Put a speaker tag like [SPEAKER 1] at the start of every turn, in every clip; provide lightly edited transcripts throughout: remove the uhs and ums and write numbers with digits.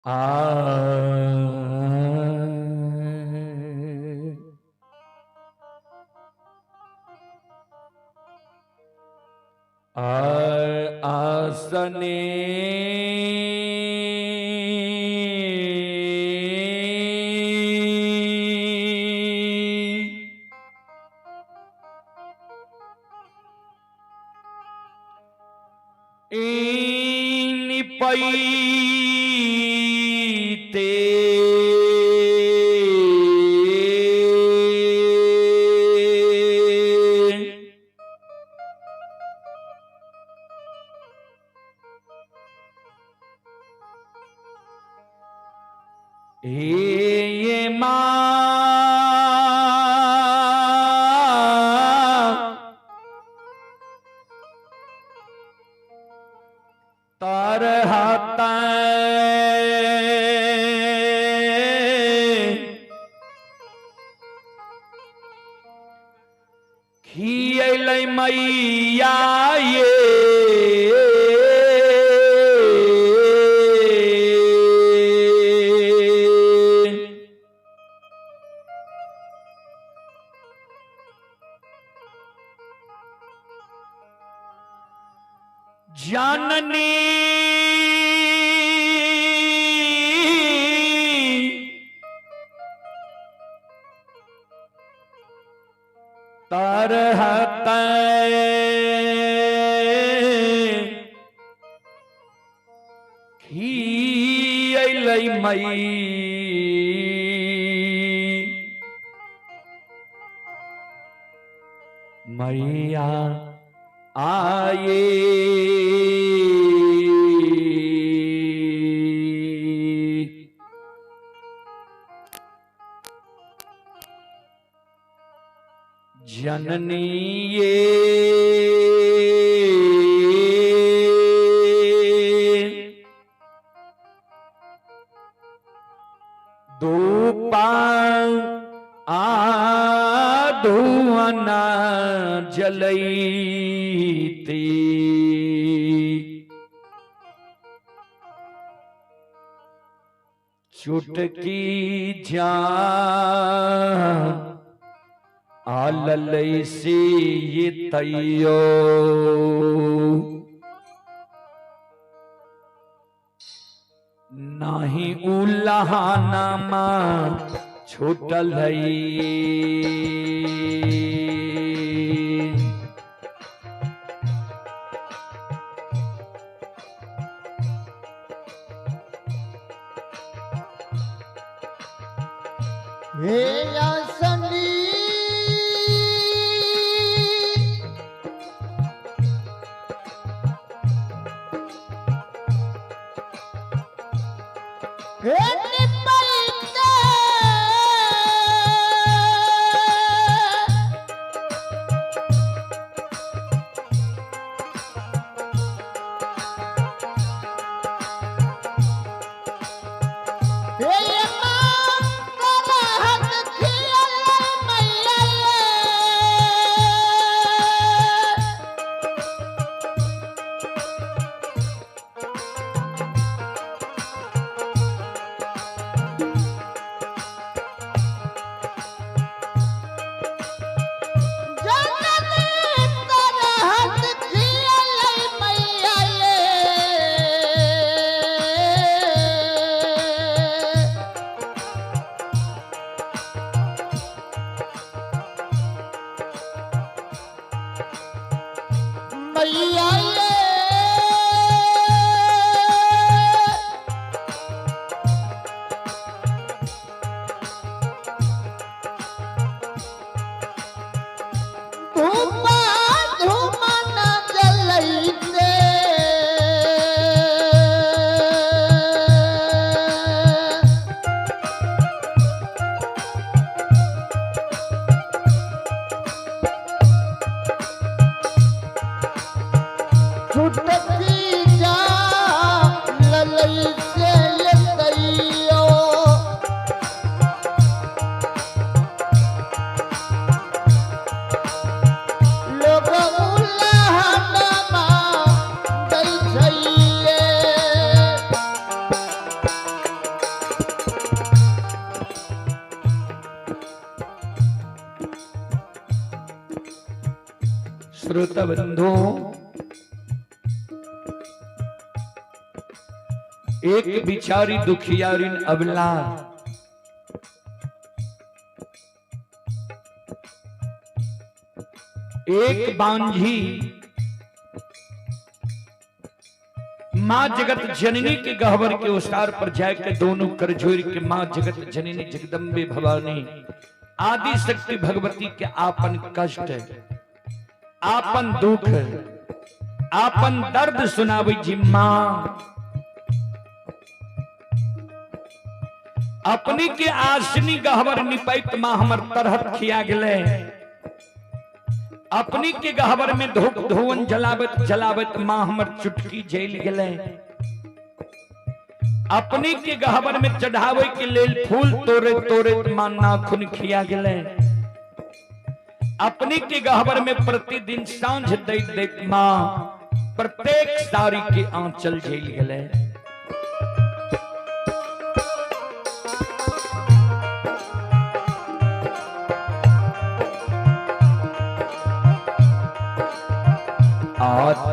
[SPEAKER 1] आ आसने निपैते हे माँ तरहत खियलै मैया ये जननी तरहत खियलै मई मैया आए। जननी ये धूपा आ धुआना जलैती चुटकी जा आललै से ये तैयो नाही उलहाना माँ छूटल है।
[SPEAKER 2] हे आसनी हे निपैते हे माँ करहत खियल मैया ये। जननी करहत खियल मैया ये। मैया ये धूपा धूमन जलैते छुटकी जा ललई से लतैयो
[SPEAKER 1] श्रोता बंधु, एक बिचारी दुखियारिन अबला एक बांझी मां जगत जननी के गहवर के उसार पर जाके दोनों कर जोड़ के मां जगत जननी जगदम्बे भवानी आदि शक्ति भगवती के आपन कष्ट, आपन दुख, आपन दर्द सुनावे जी मां। अपनी के आसनी गहवर निपैत मां हमर तरहत खिया गेले। अपनी के गहवर में धूप धुवन जलावत जलावत मां हमर चुटकी जल गेले। अपनी के गहवर में चढ़ावे के लेल फूल तोड़े तोड़े मां नाखून खिया गेले। अपनी के गहवर में प्रतिदिन सांझ दैत दैत मां प्रत्येक साड़ी के आंचल झेल गेले।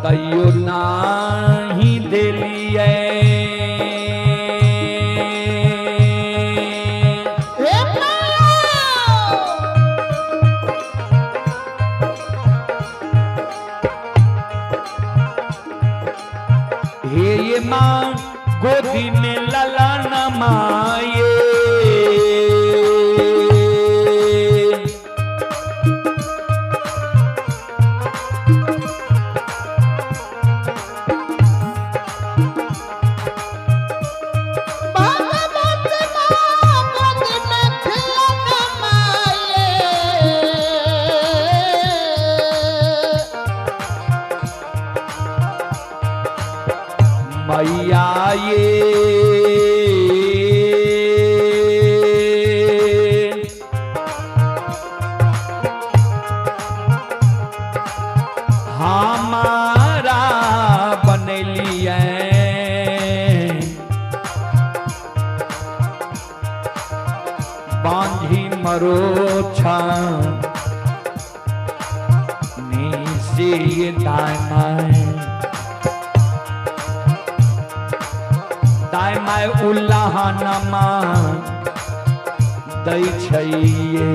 [SPEAKER 1] तैयो नाही देलिए हे ये मां गोदी में लला न माये। मैया ये हमारा बनलिए बांझी मरो छा दाय my उल्लाह नमा दै छैये।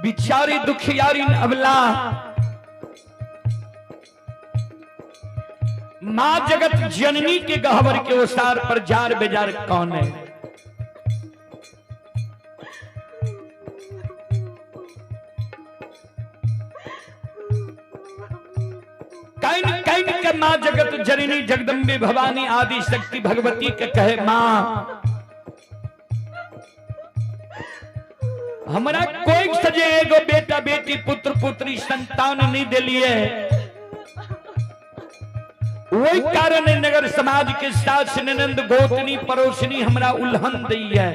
[SPEAKER 1] बिचारी दुखियारी अबला माँ जगत जननी के गहवर के ओसार पर जार बेजार कौन है? Can can के माँ जगत जननी जगदम्बे भवानी आदि शक्ति भगवती के कहे माँ हमरा कोई सजे एगो बेटा बेटी पुत्र पुत्री संतान नहीं दिलिए, वही कारण नगर समाज के सास ननंद गोतनी पड़ोसनी हमरा उल्हन दैया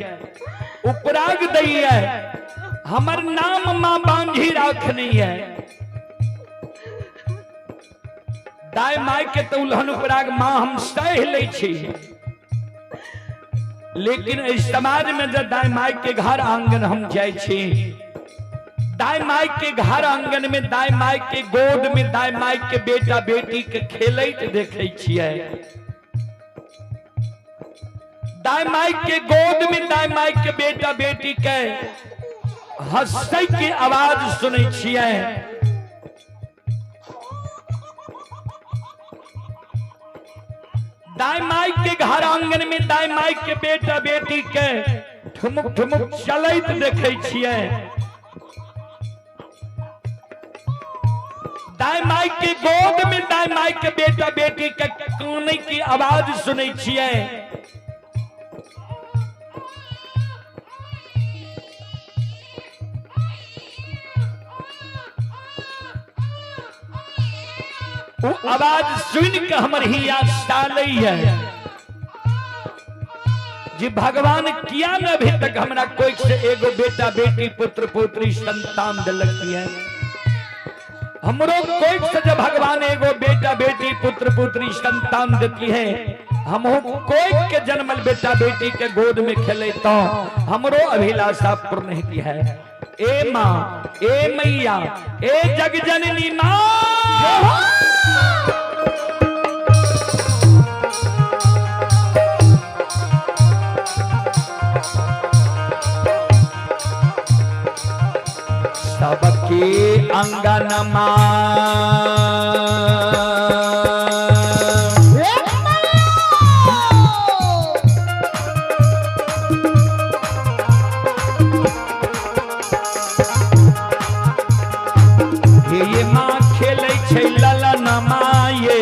[SPEAKER 1] उपराग दैया, हमर नाम माँ बांझी राखनी है। दाय my के तो उल्हन उपराग माँ हम सह लै छी, लेकिन इस समाज में जब दाय my के घर आंगन हम जाय छी, दाय my के घर आंगन में दाय my के गोद में दाय my के बेटा बेटी के खेलैत देखै छियै, दाय my के गोद में दाय my के बेटा बेटी के हंसै के आवाज सुनै छियै, दाय my के घर आंगन में दाय my के बेटा बेटी के ठुमुक ठुमुक चलैत देखै छियै, दाय my के गोद में दाय my के बेटा बेटी के कानै की आवाज सुनै छियै। वो आवाज सुन के हमर हिया सालै है जी भगवान किया न अभी तक हमरा कोई से एगो बेटा बेटी पुत्र पुत्री संतान दिलक है। हमरो कोई से जब भगवान एगो बेटा बेटी पुत्र पुत्री संतान देती है, हम कोई के जन्मल बेटा बेटी के गोद में खेले तो हमरो अभिलाषा पूर्ण होती है। ए माँ, ए मैया, ए जगजननी माँ, सबके अंगनमा हे माँ खेलै छै ललनमा ये,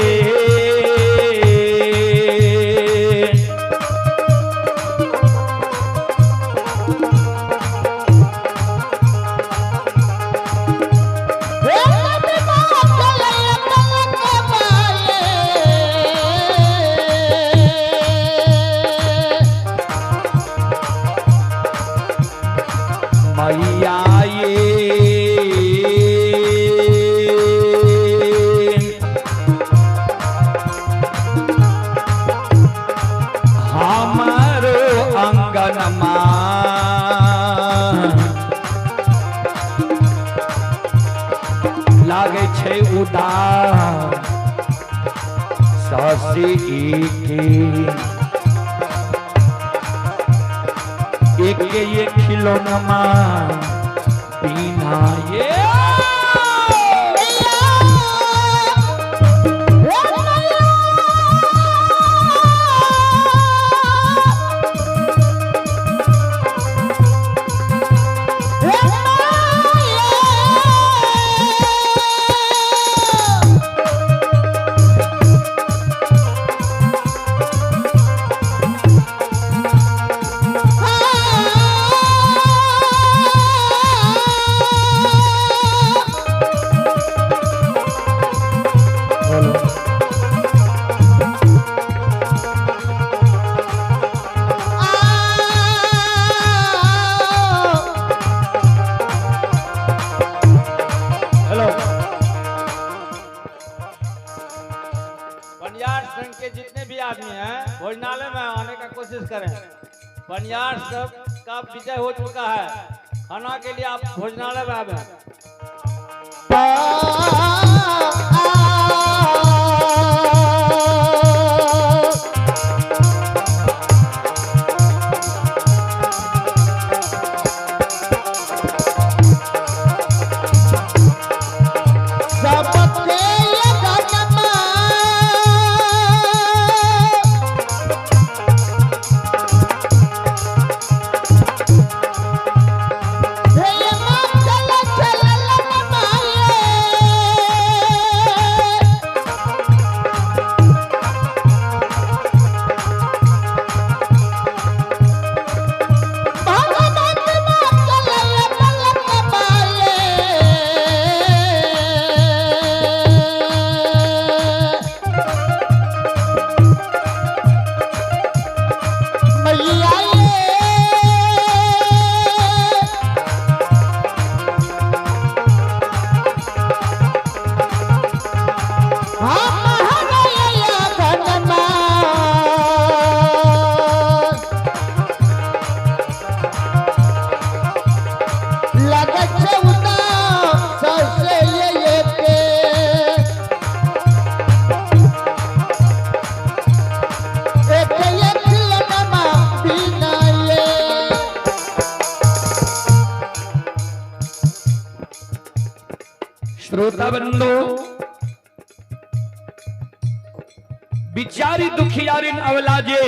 [SPEAKER 1] मैया ये, हमारो अंगनमा लागे छै उदास शशि के एक ये खिलौनमा बिना ये हेलो।
[SPEAKER 3] बनियार संघ के जितने भी आदमी हैं भोजनालय में आने का कोशिश करें। बनियार सब का विजय हो चुका है, खाना के लिए आप भोजनालय में आवे।
[SPEAKER 2] सबके अंगनमा
[SPEAKER 1] श्रोता बंधु, बिचारी दुखियारिन अवलाजे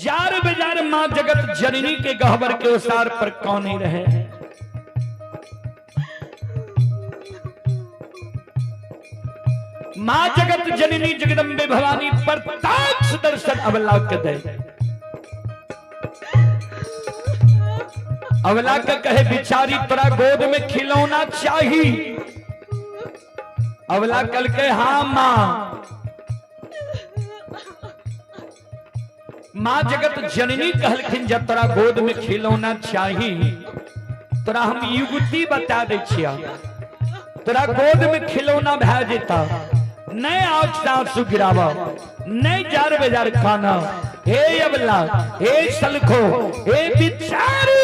[SPEAKER 1] जार बेजार मां जगत जननी के गहबर के ओसार पर कौन ही रहे। मां जगत जननी जगदम्बे भवानी प्रत्यक्ष दर्शन अवला के दे। अवला के कहे बिचारी तोरा गोद में खिलौना चाही। अवला कल के हाँ मां। मां जगत जननी कहलखिन जब तोरा गोद में खिलौना चाही तोरा हम युवती बता दै छिया, तोरा गोद में खिलौना भए जेता, नहीं आँख से आंसू गिरावा, नहीं जार बेजार खाना। हे अबला, हे सलखो, हे बिचारी,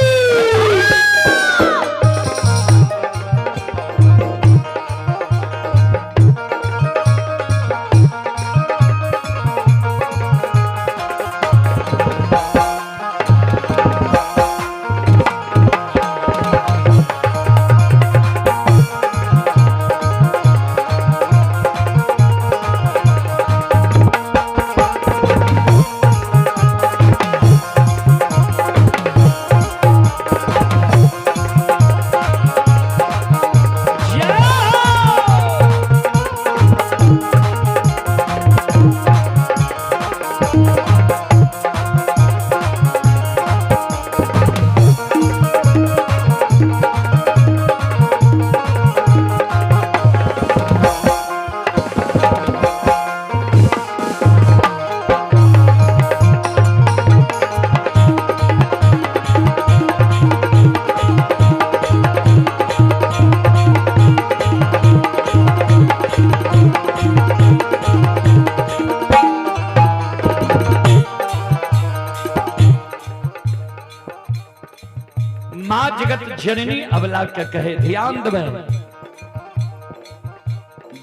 [SPEAKER 1] मां जगत जननी अबला के कहे ध्यान देवे,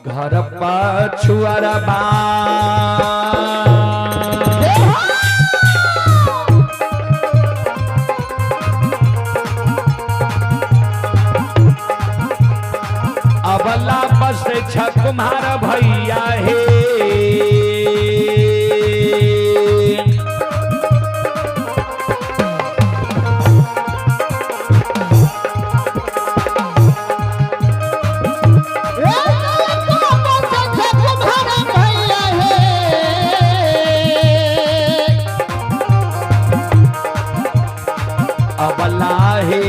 [SPEAKER 1] घर पछुअरबा अबला बस छ कुम्हार भैया हे। अबला हे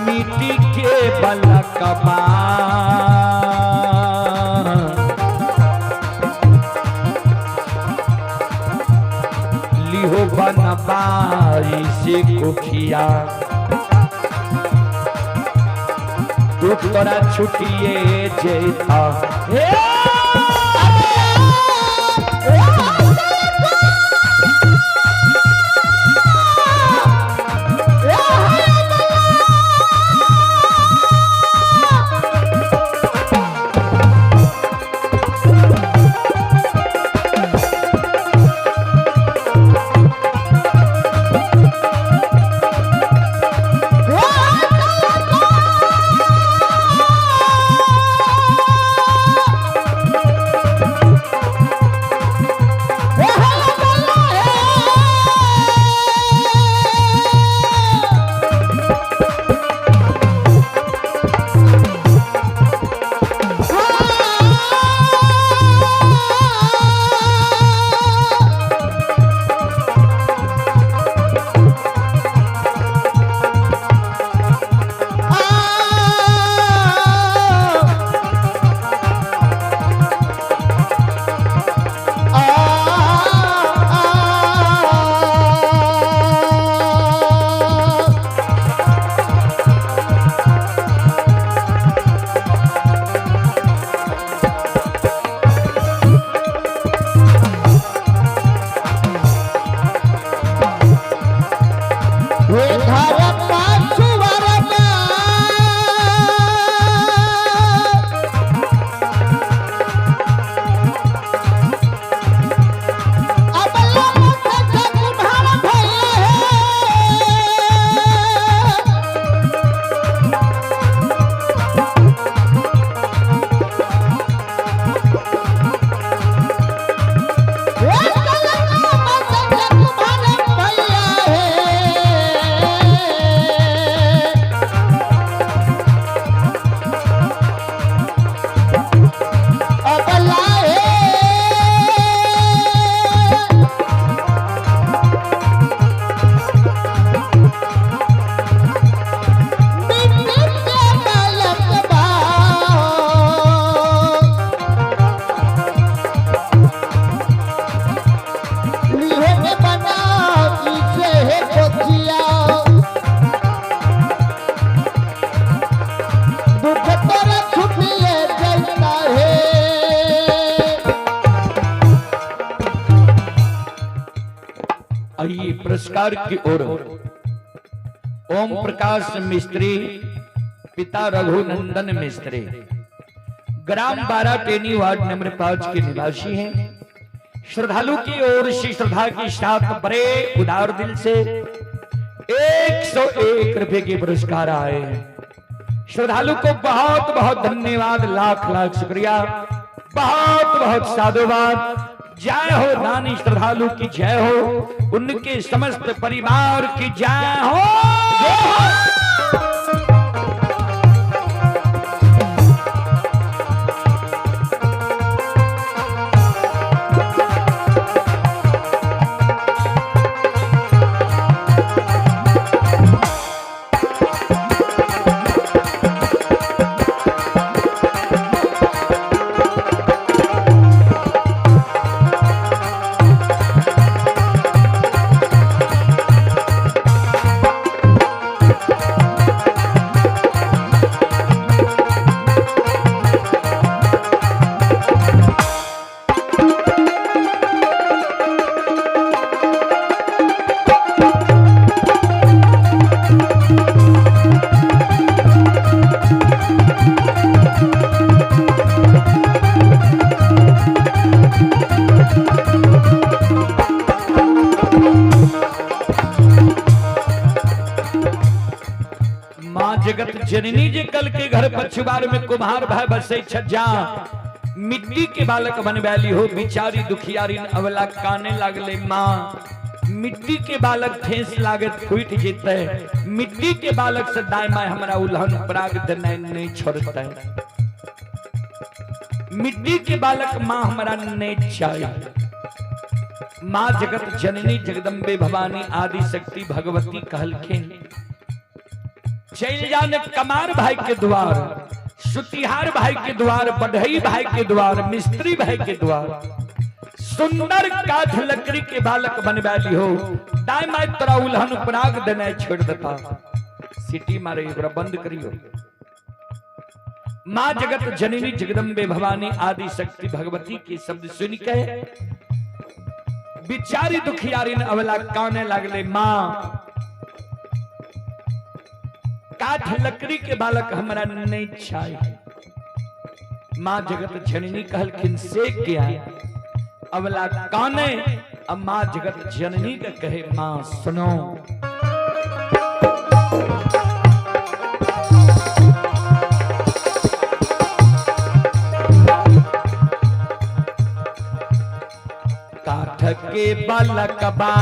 [SPEAKER 1] मिट्टी के बलकबा लिहो बनबाई से कुखिया, दुख तोरा छुटिए जेता। हे आइए पुरस्कार की ओर। ओम प्रकाश मिस्त्री, पिता रघुनंदन मिस्त्री, ग्राम बाराटेनी, वार्ड नंबर 5 के निवासी हैं। श्रद्धालु की ओर से श्रद्धा के साथ बड़े उदार दिल से 101 रुपए के पुरस्कार आए हैं। श्रद्धालु को बहुत बहुत धन्यवाद, लाख लाख शुक्रिया, बहुत बहुत साधुवाद। जय हो दानी श्रद्धालु की जय हो, उनके समस्त परिवार की जय हो। माँ जगत जननी जी कल के घर पछुआर में कुम्हार भाई बसे छज्जा, मिट्टी के बालक बनबैली हो। बिचारी दुखियारी अवला काने लागले, माँ मिट्टी के बालक ठेस लागत फूट जेते, मिट्टी के बालक से दाय माय हमरा उल्हन पराग देने नहीं छोड़ते, मिट्टी के बालक माँ हमरा नहीं चाहिए। माँ जगत जननी जगदम्बे भवानी आदि शक्ति भगवती कहलखिन, चल जाने कमार भाई के द्वार, सुतिहार भाई के द्वार, बढ़ई भाई के द्वार, मिस्त्री भाई के द्वार, सुंदर काठ लकड़ी के बालक बनवाली हो, दाय my तोरा उल्हन पराग देने छोड़ देता। सिटी मारे ओकरा बंद करियो। माँ जगत जननी जगदम्बे भवानी आदि शक्ति भगवती के शब्द सुन के बिचारी दुखियारी अवला काने लागले, माँ काठ लकड़ी के बालक हमरा नहीं चाहिए। माँ जगत जननी कहलखिन से क्या? अवला काने, अब माँ जगत जननी के कहे, माँ सुनो, काठ के बालक बा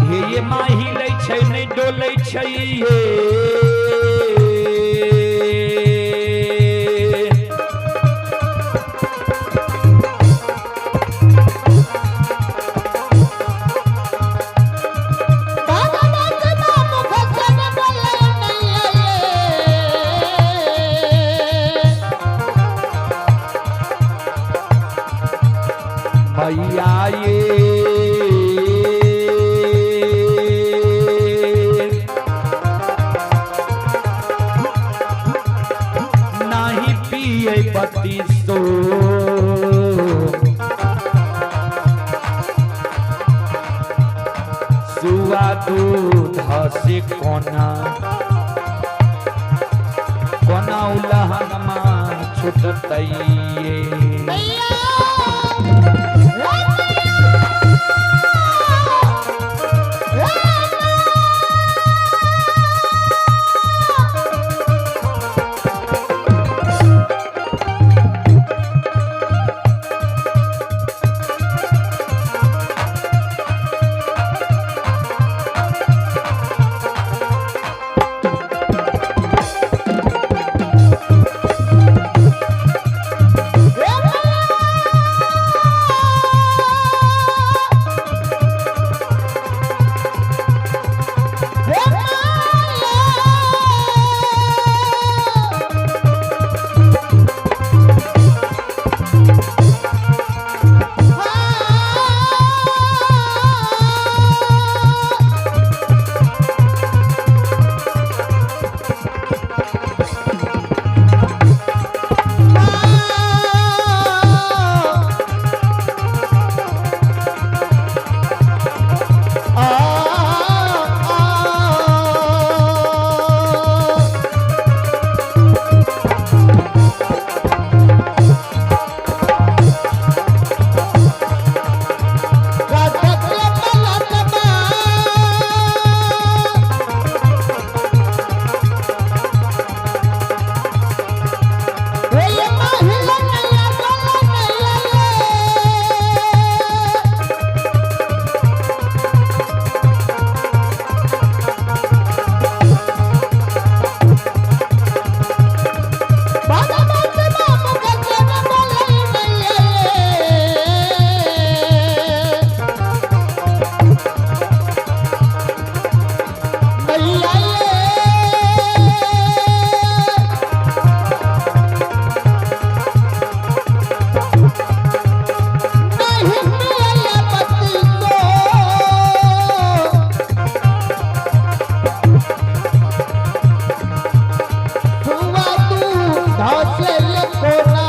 [SPEAKER 1] हे ये माही लै छै नहि डोलै छै हे, मैया ये नाही पिए पति सो, सुआ दूध से कोना कोना उलहनमा छुटतैये।
[SPEAKER 2] मैया ये नहीं पिया पति को हुआ दूध से ये कोना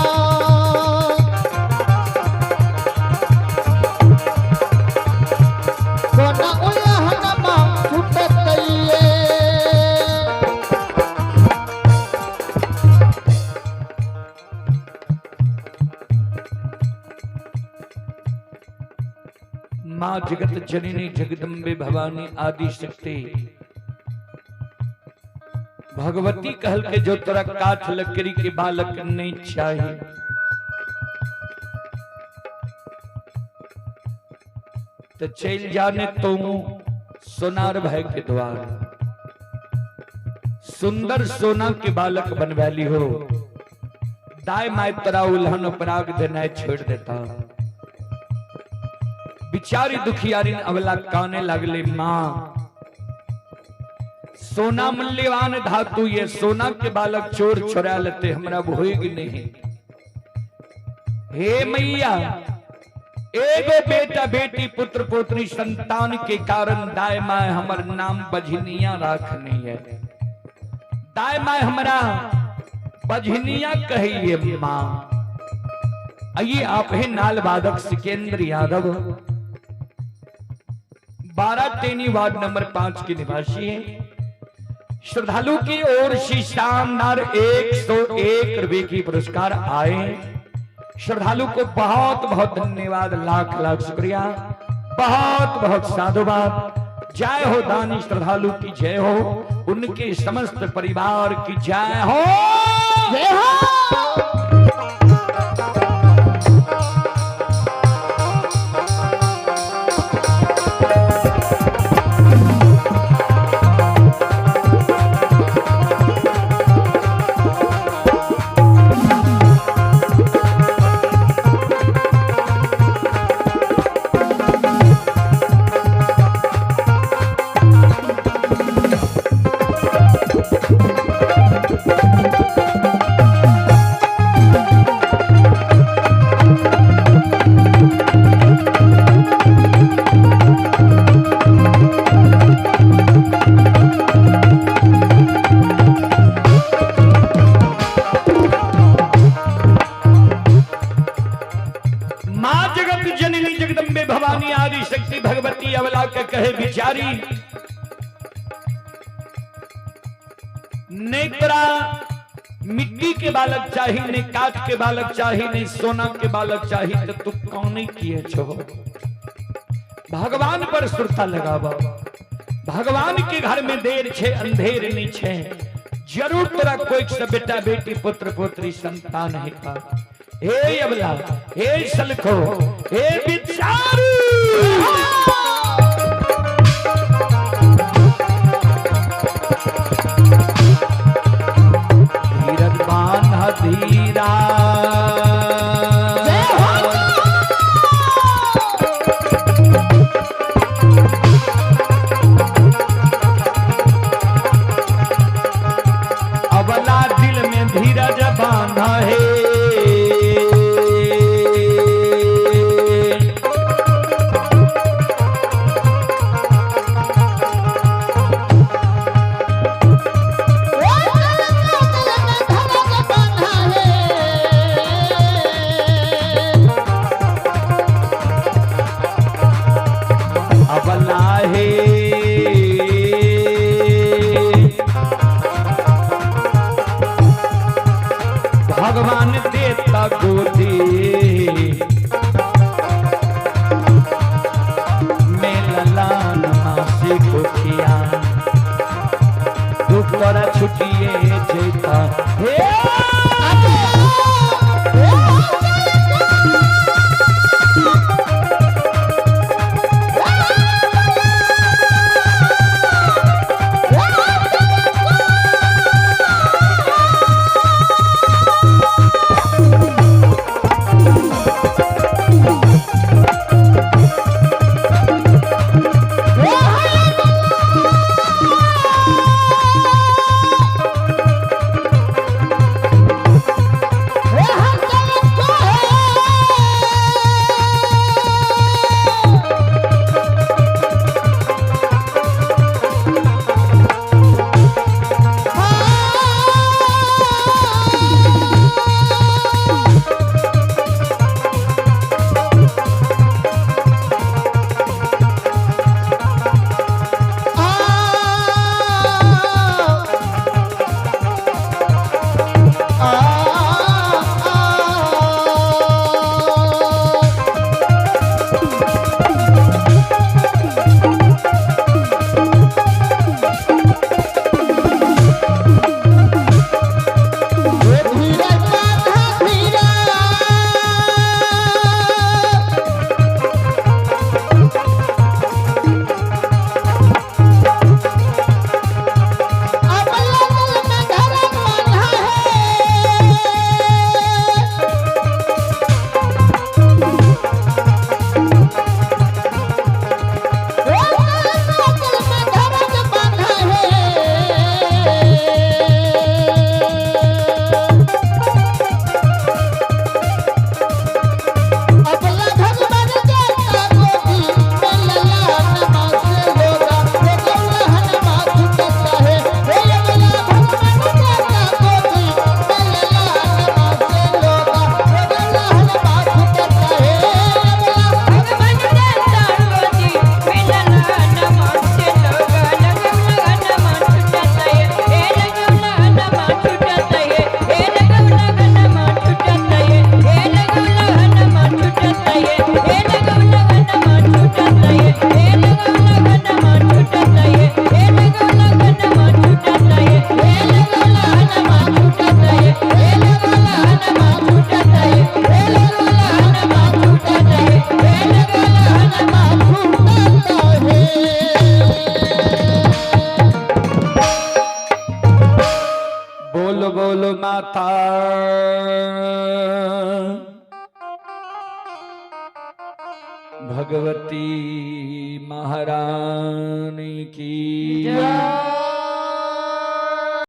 [SPEAKER 2] कोना उलहनमा छुटतैये।
[SPEAKER 1] माँ जगत जननी जगदम्बे भवानी आदि शक्ति भगवती कहल के जो तोरा काठ लकड़ी के बालक नहीं चाहिए, तो चल जाने तुम सोनार भाई के द्वार। सुंदर सोना के बालक बनवाली हो, दाय my तोरा उल्हन अपराग देना छोड़ देता। बिचारी दुखियारी अवला काने लगले, मां सोना मूल्यवान धातु, ये सोना के बालक चोर चुरा लेते, हमरा होएगी नहीं। हे मैया, एगो बेटा बेटी पुत्र पुत्री संतान के कारण दाय my हमर नाम बझनिया राखनी है, दाय my हमरा बझनिया कहिए मां। आइए आप हैं नाल वादक सिकेंद्र यादव, 12 टेनी वार्ड नंबर 5 के निवासी हैं। श्रद्धालु की ओर से शानदार 101 रुपए की पुरस्कार आए। श्रद्धालु को बहुत बहुत धन्यवाद, लाख लाख शुक्रिया, बहुत बहुत साधुवाद। जय हो दानी श्रद्धालु की जय हो, उनके समस्त परिवार की जय हो,
[SPEAKER 2] जय हो।
[SPEAKER 1] भगवती अवला के कहे बिचारी, नहीं तोरा मिट्टी के बालक चाहिए, नहीं काठ के बालक चाहिए, नहीं सोना के बालक चाहिए, तो तू कौन किए छो। भगवान पर सुरता लगावा, भगवान के घर में देर छे अंधेर नहीं छे, जरूर तोरा कोई से बेटा बेटी पुत्र पुत्री संतान है का। हे अबला, हे सलखो, हे बिचारी, धीरज बांध धीरा, अबला दिल में धीरज बांधा है। अबला है भगवान देता गोदी में ललान मासी कुखिया, दुख तोरा छुटिए जेता। हे भगवती महारानी।